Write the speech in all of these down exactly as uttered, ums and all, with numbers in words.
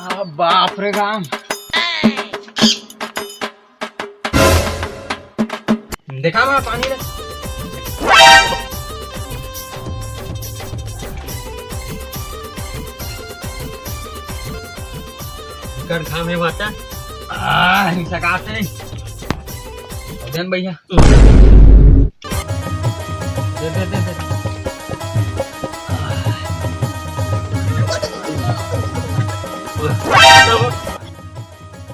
आ, बाप रे राम। देखा मैं पानी रे। कर घाम हे भांचा। आ, हिंसा का आते नहीं। देन भैया। दे, दे, दे, दे।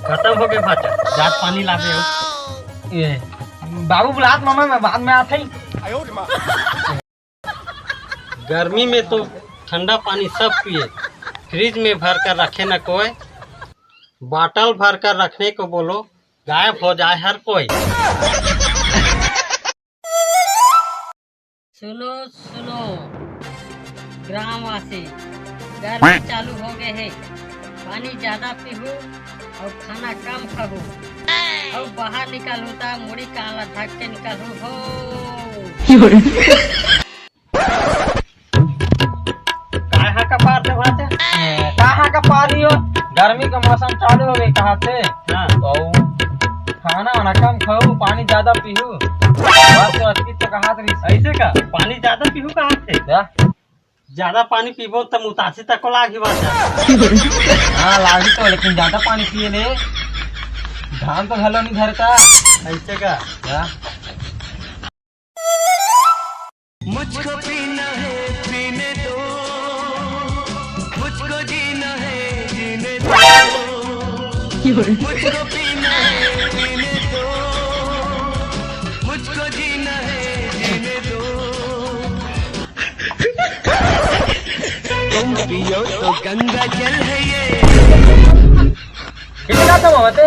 खत्म हो गए भांचा। जात पानी लाबे हो। ये, बाबू बुलात मामा, मैं बाद में आते ही। गर्मी में तो ठंडा पानी सब पिए, फ्रिज में भर कर रखे न कोई, बॉटल भर कर रखने को बोलो, गायब हो जाए हर कोई। सुनो, सुनो, ग्रामवासी, गर्मी चालू हो गए है, पानी ज्यादा पीहू और खाना कम खाहू और बाहर निकलहू ता मुड़ी कान ला ढक के निकलहू हो। काय हा का पार दे भांचा? ए, कहाँ का पारी हो? गर्मी का मौसम चालू हो गई कहाँ से? हाँ। तो खाना वाना कम खाओ, पानी ज्यादा पीहू। बात तो अच्छी तो कहा रही। ऐसे का? पानी ज्यादा पीहू कहाँ से? क्या? ज्यादा पानी पीबो त मुतासी तक को लाग ही बात है। हाँ, लागी तो, लेकिन ज्यादा पानी पिए ले, धान तो घलो नहीं धरता। ऐसे का? क्या? मुझको पीना है, पीने दो, मुझको जीना है, जीने दो, मुझको पीना है, पीने दो, मुझको जीना है, जीने दो। तुम पियो तो गंगा जल है ये। कितना तो होते?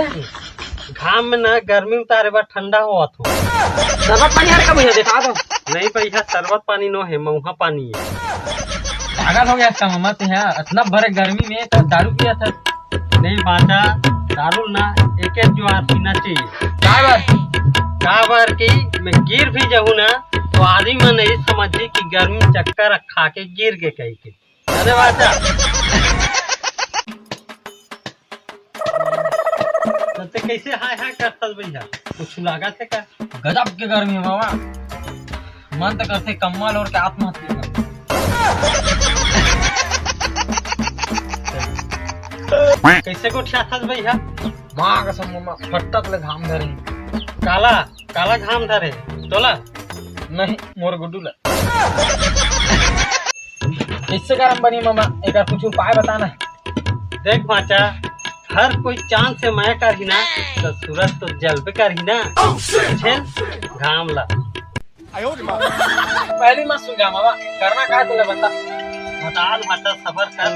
घाम में ना गर्मी उतारे बर ठंडा होवत हो। शरबत पानी हर का भैया देखा दो। नहीं भैया, शरबत पानी नो है, मऊहा पानी है। पागल हो गया इसका मामा तो यहाँ इतना बड़े गर्मी में तो दारू पिया था। नहीं बाटा, दारू ना एक एक जुआर पीना चाहिए। का बात? का बार की मैं गिर भी जाऊँ ना तो आदमी मन नहीं समझी कि गर्मी चक्कर खा के गिर के कही के। अरे बाटा। तो ते कैसे हाय हाय करतस भैया? कुछ लागत है का? गजब के गर्मी है बाबा, मन तो करते कम्बल ओढ़ के आत्महत्या कर। कैसे गोठियाथस भैया? माँ कसम मामा, फट्टत ले घाम धरे। काला, काला घाम धरे तोला? नहीं, मोर गुड्डू ला। इससे गरम बनी मामा, एक कुछ उपाय बताना। देख भांचा, हर कोई चांद से मया करही ना, तो सूरज तो जलबे करही ना। झेल घाम ला। पहली मत सुलझा मामा, करना का है तोला बता। बता भांचा, सबर कर।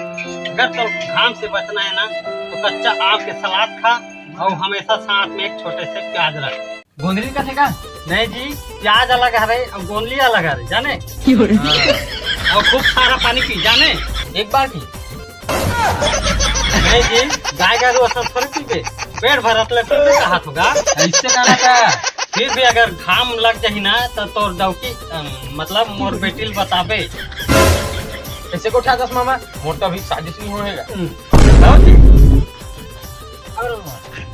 अगर तो घाम से बचना है ना, तो कच्चा आम के सलाद खा और हमेशा साथ में एक छोटे से प्याज रख। गोंदली का ठेका? नहीं जी, प्याज अलग हरे और गोंदली अलग हरे, जाने? हाँ। और खूब सारा पानी पी, जाने? एक बाल्टी। नहीं जी, गाय गरु असन थोड़ी पीबे, पेट भरत ले पीबे कहा होगा। ऐसे कहना था। फिर भी अगर घाम लग जाही ना तो तोर डौकी, अम, मतलब मोर बेटी ल बताबे। ऐसे को उठा दस मामा, मोर तो अभी साजिश नहीं होएगा। हम्म। और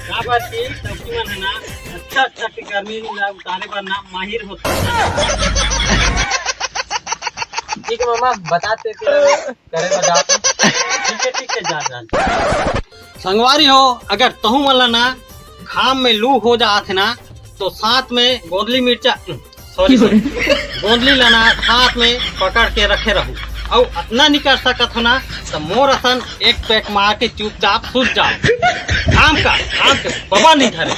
का बात की डौकी मन है ना, अच्छा अच्छा के गर्मी ला उतारे बर ना माहिर होथे। ठीक है मामा, बताते फिर करे बर जात हूँ। ठीक है, ठीक है, जा, जा। संगवारी हो, अगर तहु मन ला ना घाम में लू हो जात है ना, तो साथ में गोंदली मिर्चा, सॉरी, सॉरी। गोंदली ला ना हाथ में पकड़ के रखे रहू, अउ अतना नहीं कर सकत हो ना, तो मोर असन एक पैक मार के चुपचाप सुत जाओ। काम का, काम के बबा नहीं धरे।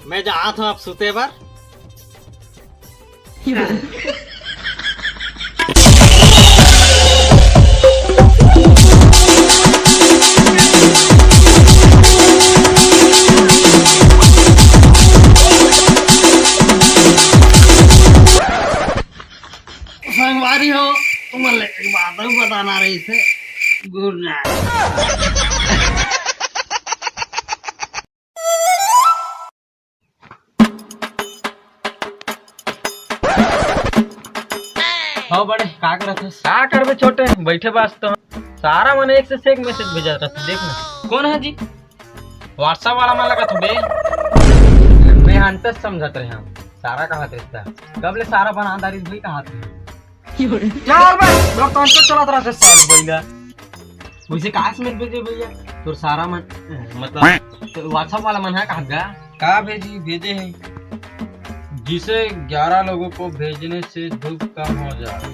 मैं जात हूँ अब सुते बर। संगवारी हो, तुमन ले एक बात अउ बताना रहिस हे। गुड नाइट। हाँ बड़े, का करत हस? का करबे छोटे, बैठे बस तो। सारा मन एक से एक मैसेज भेजत रहिथे, देख ना। कौन है जी? WhatsApp वाला मन लगत हवे। मैं अंतस समझत रहे हंव, सारा कहत रहिथे। कब ले सारा बना डारिस भाई, कहत रहे। यार बे, मोर तो अंतस चलत रहिथे साल भइया। वैसे कहाँ से मिल भेजे भैया? तोर सारा मन, मतलब, तो WhatsApp वाला मन है कहाँ गा? का भेजी, भेजे हैं। जिसे ग्यारह लोगों को भेजने से धूप कम हो जाए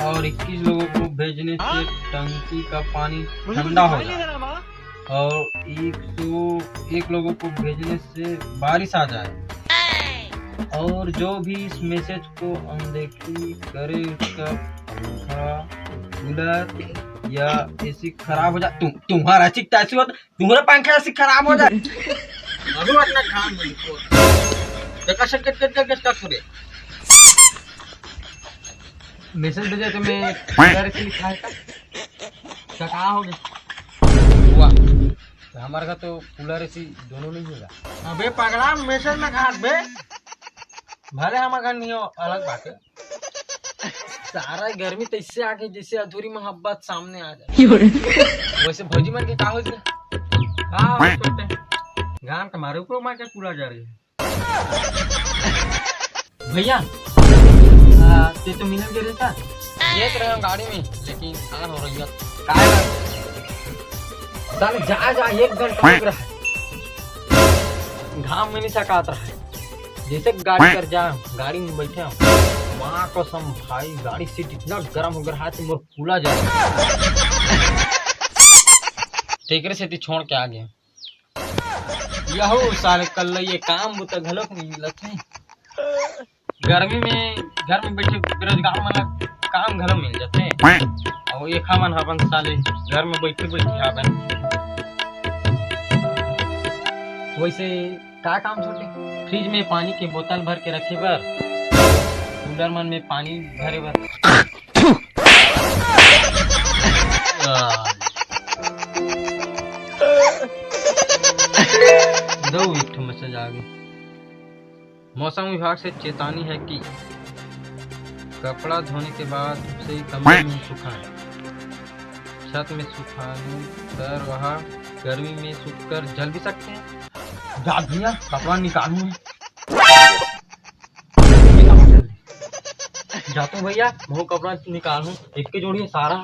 और इक्कीस लोगों को भेजने से टंकी का पानी ठंडा हो जाए और एक सौ एक लोगों को भेजने से बारिश आ जाए और जो भी इस मैसेज को अनदेखी करे उसका पंखा, कूलर या एसी खराब हो जाए। तु, तुम्हारा चिक तैसी हो, तुम्हारा पंखा एसी खराब हो जाए। अभी अपना काम नहीं को। देखा शक कट कट कट कट करे। मैसेज भेजे तो मैं कूलर एसी लिखा है का? तो कहाँ हो गया? हुआ। तो हमारे घर तो कूलर एसी दोनों नहीं होगा। अबे पगला, मैसेज में कहा बे? भले हमारे घर नहीं हो, अलग बात है। सारा गर्मी तो इससे आके जैसे अधूरी मोहब्बत सामने आ जाए। वैसे भौजी मन के का हो गया? हाँ, हो सकते हैं। गान के मारे ऊपर मार के पूरा जा रही है। भैया, आ, ते तो मिलन के रहता। ये तो रहे गाड़ी में, लेकिन कहाँ हो रही है? काय बात? साले जा, जा, एक घंटा हो रहा है। घाम में नहीं सकात रहा है। जैसे गाड़ी कर जा, गाड़ी में बैठे हम। माँ कसम भाई, गाड़ी सीट इतना गर्म हो गया है, मोर फूला जा रहा है। तेकरे सेती छोड़ के आ गए। यहू साले कल ये काम बुता घलोक नहीं मिलत है। गर्मी में घर में बैठे बेरोजगार मन ला काम घलो मिल जाथे। अउ एखा मन ह अपन साले घर में बैठे बैठे हावन। वैसे का काम छोटे? फ्रिज में पानी के बोतल भर के रखे बर, कूलर मन में पानी भरे बर। दो एक ठो मैसेज आ गए। मौसम विभाग से चेतावनी है कि कपड़ा धोने के बाद उसे कमरे में सुखाएं। छत में सुखाने पर वह गर्मी में सूखकर जल भी सकते हैं। जा भैया, कपड़ा निकालूं मैं। जाता हूँ भैया, मैं कपड़ा निकालूं। एक के जोड़ी है सारा।